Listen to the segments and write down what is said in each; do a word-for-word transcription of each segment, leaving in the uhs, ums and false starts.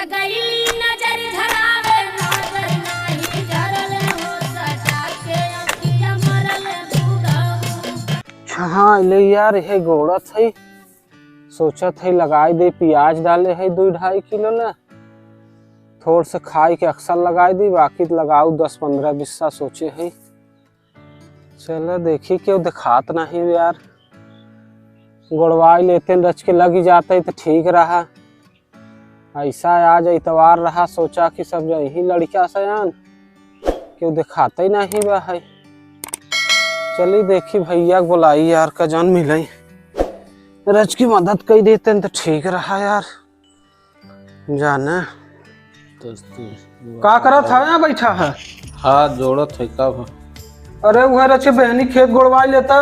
गई नजर झरावे, नजर नाही झरल हो, सटा के अखिया मरल दूरहू। हाँ, ले यार, यह गोड़त है, सोचत है लगाई दे, प्याज डाले है दो ढाई किलो ना, थोड़ से खाई के अक्सर लगाई दी, बाकी त लगाऊ दस पन्द्रह बिस्सा सोचे है। चलो देखी, केहू देखात नहीं यार, गोड़वाई लेते रच के लगी जाते तो ठीक रहा। ऐसा आज इतवार रहा, सोचा कि सब यही लड़का सयान, केहू देखाते नहीं बा है। चली देखी भैया के बोलाई यार, का जान मिले, रच की मदद कर देते तो ठीक रहा यार। जाने। तो तू का करत है, यहाँ बैठा है? हाथ जोड़त है का बा? अरे, उहे रचे बेहनी खेत गोड़वाई लेता,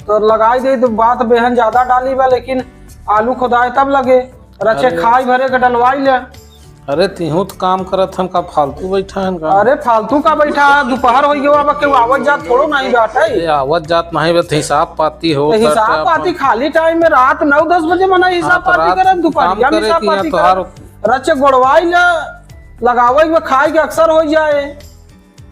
तो लगाई दे, तो बात बेहन ज्यादा डाली बा, लेकिन आलू खुदाए तब लगे, रचे अरे। खाई भरे के डलवाई ले। अरे, तिहू तो काम करत हन, का फालतू बैठा हन का? अरे, फालतू का बैठा है, दोपहर हो गया, अब केहू आवत जात थोड़ो नहीं बाटे। ए, आवत जात नहीं बा, हिसाब पाती हो तो हिसाब पाती खाली टाइम में रात नौ दस बजे मना हिसाब हाँ, तो पाती रात करत, काम दोपहरिया में करे हिसाब कि पाती यहाँ तोहार करत। रचे गोड़वाई ले, लगावे में खाए के अक्सर हो जाए।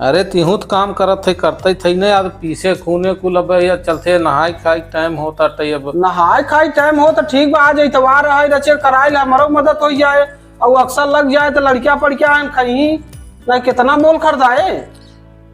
अरे, तिहू त काम करत है, करते थे न यार, पीसे खूने कुल अब या चलते, नहाए खाए टाइम होता टे अब। नहाए खाए टाइम हो तो ठीक बा, आज इतवार है, रचे कराए ले, हमरो मदद हो जाए। और अक्सर लग जाए तो लड़किया पड़किया आए, खई नहीं, कितना मोल खरीदाए।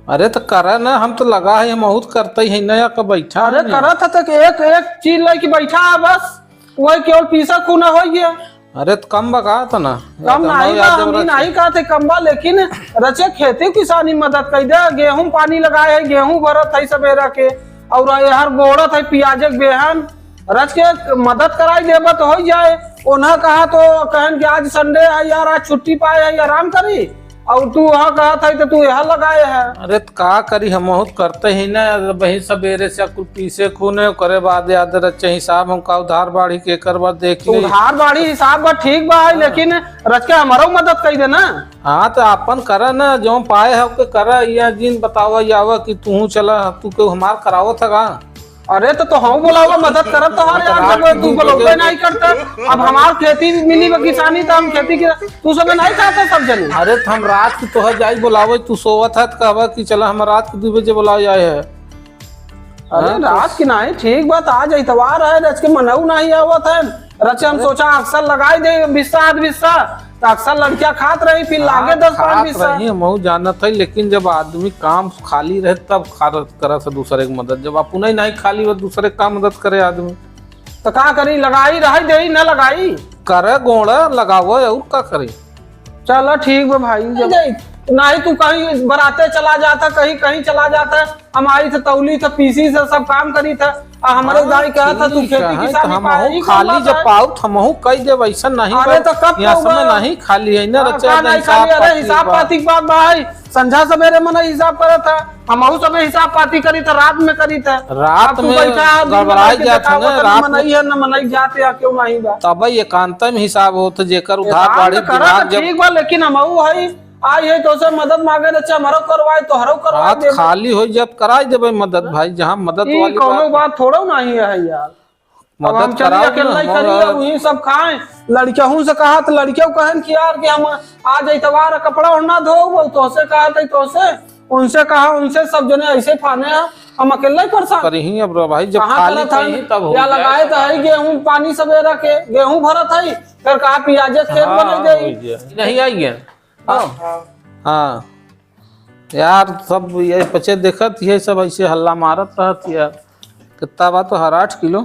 अरे, तो करा ना, हम तो लगा है, हम बहुत करते ही है, नया का बैठा अरे, है। करत है तो एक, एक चीज लेके बैठा है बस, वही केवल पीसा खूना हो गया। अरे, तो कम बा का तो ना? कम इतना नहीं बा, याद हम रख। नहीं कहा थे कम बा, लेकिन रचे खेती किसानी मदद कर दे, गेहूं पानी लगाए है, गेहूं भरत है सवेरा के, और यार गोड़त है पियाजे के बेहन, रच के मदद कराई देबा तो हो जाए। ओन्हा कहा तो कहन कि आज संडे है यार, आज छुट्टी पाए है, आराम करी, और तू वहाँ कहा था तो तू यहाँ लगाए है। अरे, तो का करी, हम बहुत करते ही ना, वही सवेरे से कुल पीसे खूने, ओकरे बाद याद रचे हिसाब हम का उधार बाढ़ी के कर बाद देख तो ली। उधार बाढ़ी हिसाब बा ठीक बा है, हाँ। लेकिन रच के हमारो मदद कर देना। हाँ, तो आपन करा ना, जो पाए है ओके करा, या जिन बतावा, या आवा कि तू चला, तू के हमार करावत है का? अरे तो, तो हम बोलावा, मदद करब तोहार यार, जब तू बोलबे नहीं करता। अब हमार खेती मिली बा किसानी, तो हम खेती के, तू सब नहीं चाहता सब जने। अरे तो हम रात की तोहर जाई बोलावे, तू सोवत है तो कहबा कि चला हम रात के दू बजे बोलावे आए है। अरे हाँ, तो रात की नहीं, ठीक बात, आज इतवार है, रच के मनऊ नहीं आवत है, रच के हम अरे सोचा अक्सर लगाई दे बिस्सा आध बिस्सा, तो अक्सर लड़कियां खात रही, फिर हाँ, लागे दस पाँच खात बिस्सा। रही, हमहू जानत है, लेकिन जब आदमी काम खाली रहे तब खा-, करत है दूसरे की मदद, जब अपने ही नहीं खाली हो दूसरे का मदद करे आदमी। तो का करी, लगाई रहे दे, न लगाई। करे गोड़ा लगावो, और का करी। चलो ठीक बा भाई, जब नहीं, तू कहीं बराते चला जाता, कहीं, कहीं चला जाता, हम आई थे तौली थे पीसी से सब काम करी थे, आ हमारे हाँ, दाई कहा था तू ठीक खेती है, किसानी तो हमहू पाई खाली कौन जब बात है? पाउत हमहू कह देब, ऐसा नहीं अरे बा, तो कब यहाँ कहूँगा? समय नहीं खाली है ना, हाँ, रचा का नहीं हिसाब खाली? अरे पाती हिसाब बा। पाती की बात भाई, संझा सवेरे मन हिसाब करत है, हमहू सब हिसाब पाती करी थे, रात में करी थे। रात अब तू में बैठा है, दिन गड़बड़ाई भर के जात है ना, देखावत है, रात मनई में है, न मनई जात है, क्यों नहीं बा? तब एकांत में हिसाब होत, जेकर उधार एकांत बाढ़ी करत दिमाग जब ठीक बा, लेकिन हमहू है, आई है तो से मदद मांगे, अच्छा, हमरो करवाए, तोहरो करवाए हाथ देबे। खाली हो जब कराई देबे मदद भाई, जहाँ मदद ई वाली कौनो बात। बात थोड़ो नहीं है यार। अब मदद हम चली कराओ अकेला ना, ही करी, हमारा अब वही सब खाए। लड़कियों से कहा तो लड़कियों कहन कि यार कि हम आज इतवार है, कपड़ा ओढ़ना धो, वो तोसे कहा तो तोसे, उनसे कहा, उनसे सब जने ऐसे फाने हैं, हम अकेला ही परेशान। करी ही अब रे भाई, जब कहाँ खाली करत हन? कहीं तब हो या जाए लगाए तो सब। है गेहूं पानी सवेरा के, गेहूं भरत है, फिर कहा पियाजे खेत हाँ, बने दे। हो जाए। नहीं आई है। हाँ। हाँ। यार, सब ये पचे देखत, ये सब ऐसे हल्ला मारत रहत यार। कितना बा तो हर आठ किलो?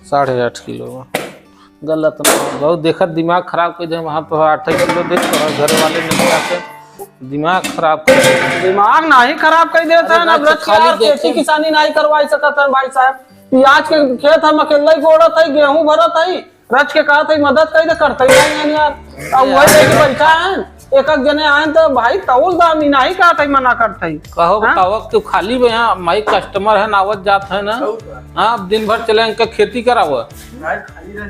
साढ़े आठ किलो बा। गलत ना हो, बहुत देखत दिमाग खराब कर दे। वहाँ तो आठ किलो देख तो घर वाले ने क्या से दिमाग खराब कर दे। दिमाग नहीं खराब कर देता अरे है ना, रच व्रत खाली यार, खेती देखे। किसानी नहीं करवाई सकत है भाई साहब। प्याज के खेत हम अकेले ही गोड़त है, गेहूं भरत है, रच के कहत है मदद कर दे, करते ही नहीं है यार। अब वही लेके बैठा है, एक एक जने आए तो भाई तौल दाम ही नहीं कहत है, मना करते ही। कहो हाँ? बताओ, तू खाली बे यहाँ, माई कस्टमर है, आवत जात है ना। हाँ, अब दिन भर चले इनका खेती करावो।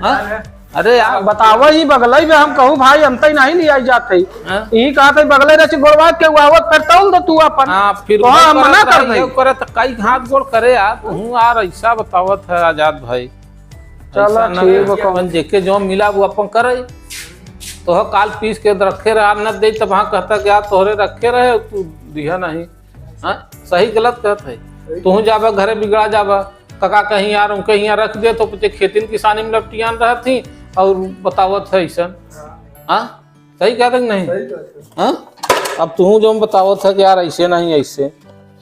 हाँ? अरे यार। बतावो ही बगलई में हम कहूँ भाई, हम तई नहीं लियाई जात है। हाँ? यही कहत है बगलई रच गोड़वा के हुआ, फिर तौल दो तू अपन। हाँ, फिर तो हाँ, हम मना कर दे। करे तो कई हाथ गोड़ करे यार, तू यार ऐसा बतावत है आजाद भाई। चलो, ऐसा ना ठीक बा, अपन जेके जो मिला वो अपन करे। तोह काल पीस के रखे रहा, न दे, तब हाँ कहता कि यार तोहरे रखे रहे, तू दिया नहीं। हाँ, सही गलत कहत है। तू जाबा घरे बिगड़ा जाबा, कका कहीं यार उनके यहाँ रख दे तो पचे खेती किसानी में लपटियान रहत ही और बतावत है ऐसन। हाँ, सही कहत है कि नहीं? सही कहत है। हाँ, अब तू जो बतावत है कि यार ऐसे नहीं, ऐसे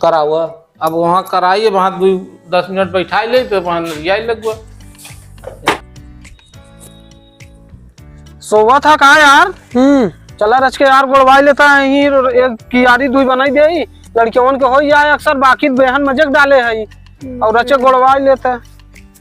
करावा, अब वहाँ कराइए, वहाँ दू दस मिनट बैठाई ले, फिर वहाँ नरियाई लगवा। सोवत है का यार? हम्म। चला रच के यार गोड़वाई लेता है, यहीं एक कियारी दुई बनाई दे, लड़कियों के हो जाए अक्सर, बाकी बेहन मजे के डाले है और रच के गोड़वाई लेता है।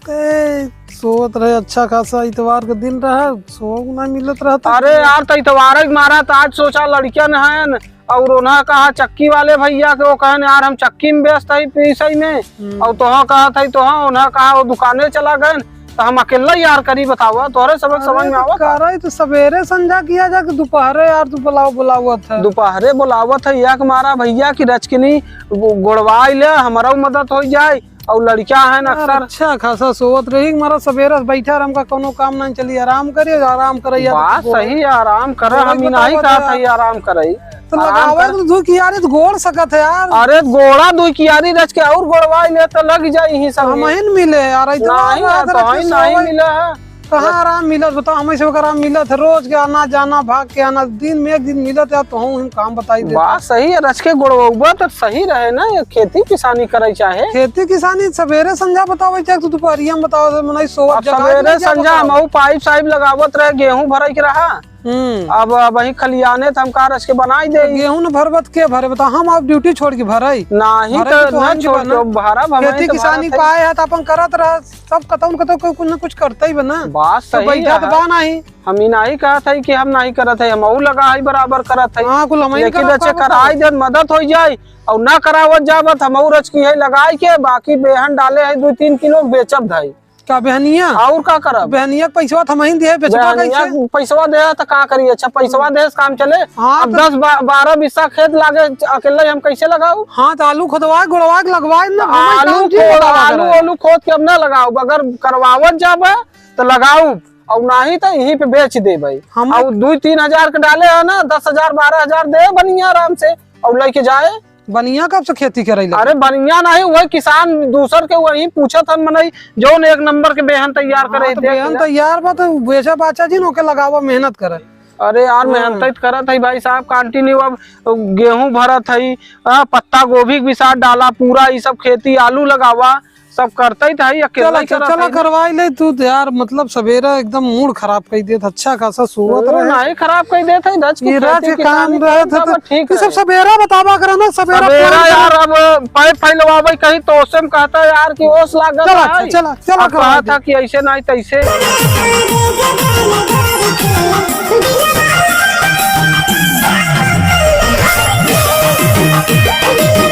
ए, सोवत रहे, अच्छा खासा इतवार के दिन रहा, सोवो ना मिलत रहता। अरे यार, तो इतवार के मारा तो आज सोचा लड़कियन हैं, और उन्हें कहा चक्की वाले भैया के, वो कहन यार हम चक्की में व्यस्त है पीसई में, हम्म। और तोहा कहा था तोहा, उन्हें कहा वो दुकाने चला गए, तो हम अकेला यार करी बतावा, तोहरे सबक समझ अरे में तो आवत है? करे तो सवेरे संझा किया जाके दोपहरे यार तू बुलाओ, बुलावत है। दोपहरे बुलावत है, एक मारा भैया की रचकिनी गो-, गोड़वाई ले, हमारा मदद हो जाए, और लड़कियां हैं ना यार, अक्सर। अच्छा खासा सोवत रही, हमारा सवेरे से बैठा रह, हमका कोनो काम नहीं चली, आराम करे, आराम करे यार, बात तो सही है, आराम करे, गोड़ा हम ही नहीं बतावत कहत यार। है आराम करे। तो आराम लगावे कर। तो धुर कियारी तो गोड़ सकत है यार। अरे गोड़ा दुई कियारी रच के और गोड़वाई ले तो लग जाई ही सब। हम ही न मिले यार, इतना नहीं यार, रात तो रख के ही नहीं सोवे। मिले है। कहाँ आराम मिलत बताओ, हमें से ओकर आराम मिलत है, रोज के आना जाना, भाग के आना, दिन में एक दिन मिलत है, तो हम, हम काम बताई देते। बात सही है, रच के गोड़वा तो सही रहे ना, ये खेती किसानी करे चाहे। खेती किसानी सवेरे संझा बतावे चाहे, तू दोपहरिया में बतावे, मनई सोवत अब जगावत सवेरे नहीं जात संझा बतावे। हम पाइप साइप लगावत रहे, गेहूं भराई के रहा। हम्म। अब, अब वही खलियाने त हम का रच के बनाई तो दे। गेहूं न भरबत के भरे, बता, हम अब ड्यूटी छोड़ के भराई। नाही भराई तो तो ना हम छोड़ जीवन के ना। भरब, हम खेती तो किसानी भरत है। पाए है तो अपन करत रह, सब कतौ न कतौ कोई कुछ न कुछ करता ही बना। बात तो सही बैठा है। तो बा नाही। हम ही नाही कहत है कि हम नाही करत है, हम ऊ लगा है बराबर करत है। हाँ, कुल हम ही लेकिन करत अच्छे है, कराई बताओ। देत मदद हो जाए और ना करावत जाबत हम ऊ रच की है लगाई के, बाकी बेहन डाले है दो तीन किलो बेचब धाई। का बेहनिया? और का करब? बेहनिया के पैसवा त हमहिन दिहे, बेचबा बेहनिया कैसे? पैसवा दे त का करी? अच्छा, पैसवा दे से काम चले? हाँ, अब तो दस बा-, बारह बीसा खेत लागे, अकेले हम कैसे लगाऊ? हाँ, तो आलू खोदवा, गोड़वा के लगवा न, तो घूमे आलू काम की खोद, गोड़वा आलू, करे? आलू खोद के अब ना लगाऊ, अगर करवावत जाबे तो लगाऊ, और नाही तो यहीं पे बेच देबे। हम और दो तीन हजार के डाले है ना, दस हजार बारह हजार दे बनिया आराम से, और लेके जाए। बनिया कब से खेती करे लगे? अरे बनिया नहीं, वही किसान दूसर के वही पूछत हन मनई, जौन एक नंबर के बेहन तैयार हाँ, करे, तो देख बेहन लिया। तैयार बा तो बेचा बाचा जिन ओके लगावा, मेहनत करे। अरे यार, हाँ। मेहनत तो करत है भाई साहब, कंटिन्यू अब गेहूं भरत है, आ, पत्ता गोभी के भी साथ डाला, पूरा ई सब खेती, आलू लगावा, सब करते ही था, ये अकेला चला, ही करत चला, है ना। करवाई ले तू तो यार, मतलब सवेरा एकदम मूड खराब कर देत, अच्छा खासा सोवत मूड रहे। नहीं खराब कर देत है, रच की ये रच खेती के काम किसानी रहे करत थे बा, तो ठीक ये सब है। सवेरा बतावा करा ना, सवेरा सवेरा फोन यार, करा। अब पाइप फैलवावे कहीं तो ओसे में कहता है यार कि ओस लागत चला, है। चला, चला, अब करवा कहा दे। था कि ऐसे नहीं तैसे।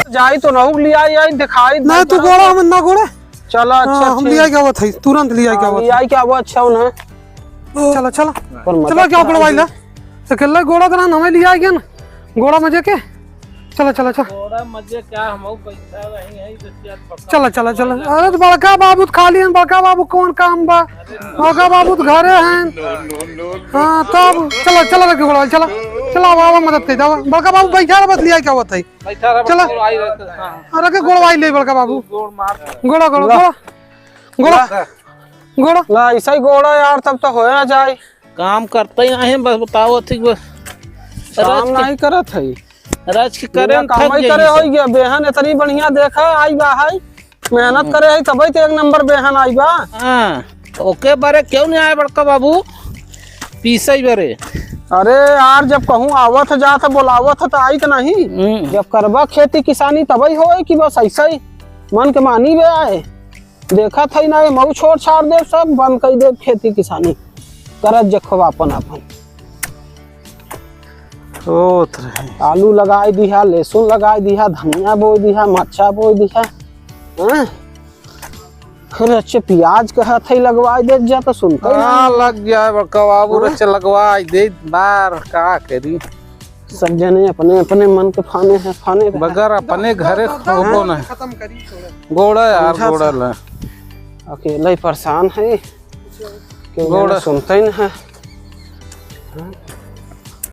जाई तो नहुक लिया, आई दिखाई नहीं, तू गोड़ा हम ना गोड़ा। चला, अच्छा, हाँ, हम ठीक। लिया क्या हुआ था, तुरंत लिया क्या हाँ, हुआ था। लिया क्या हुआ, अच्छा, उन्हें। चला, चला। पर मदद चला, क्या करा पड़वाई दीजिए। ला? तो अकेला गोड़ा तो ना, हमें लिया गया ना, गोड़ा मजे के। चला, चला, चला। गोड़ा मजे क्या, हम पैसा नहीं है, तो क्या पकड़ चला, चला, चला। अरे, तो बड़का बाबू तो खाली हैं, बड़का बाबू कौन काम बा? अरे, बड़का बाबू तो घरे हैं। हाँ, तब चला, चला, रख के गोड़ा, चला। चला, बाबा मदद कर दे। बड़का बाबू बैठा रहा, बस लिया क्या हुआ था। बैठा रह, चला। गोड़वाई रहते, हाँ। अरे के गोड़वाई ले बड़का बाबू। गोड़ मार। गोड़ा, गोड़ा, ला। गोड़ा। गोड़ा। ला। गोड़ा। ला, ऐसा ही गोड़ा यार, तब तो होया जाए। काम करते ही नहीं, बस बताओ, ठीक बस। काम रच के, नहीं करत है। रच के करे बिना हम काम थक ही जाई करे सब। होई गया, बेहन इतनी बढ़िया देखा, आई बा है। मेहनत हम्म। करे है, तबे तो एक नंबर बेहन आई बा। हाँ। ओके बारे क्यों नहीं आए बड़का बाबू? पीसे ही बारे। अरे यार, जब कहूँ आवत है, जात है, बोलावत है, तो आई तो नहीं। हम्म। जब करबा खेती किसानी, तबे होए कि बस ऐसे ही मन के मानी बे आए। देखत है ना, ये मऊ छोड़ छाड़ दे, सब बंद कर दे खेती किसानी। करत जखवा अपन, अपन। होत रहे। आलू लगाई दिहा, लहसुन लगाई दिहा, धनिया बोई दिहा, मरचा बोई दिहा। हाँ? अरे अच्छे प्याज के हाथ ही लगवाई देत जा तो सुनते हाँ, नहीं। लग जाए बड़का बाबू, हाँ? रच लगवाई दे बार का करी। सब जने अपने अपने मन के फाने हैं, फाने हैं। बगर अपने घरे हाँ? खोबो ना। खत्म करी थोड़ा। गोड़ा यार, समझा गोड़ा था। ला। अकेले ही परेशान है, क्यों गोड़ा। जने सुनते ही ना है। हाँ?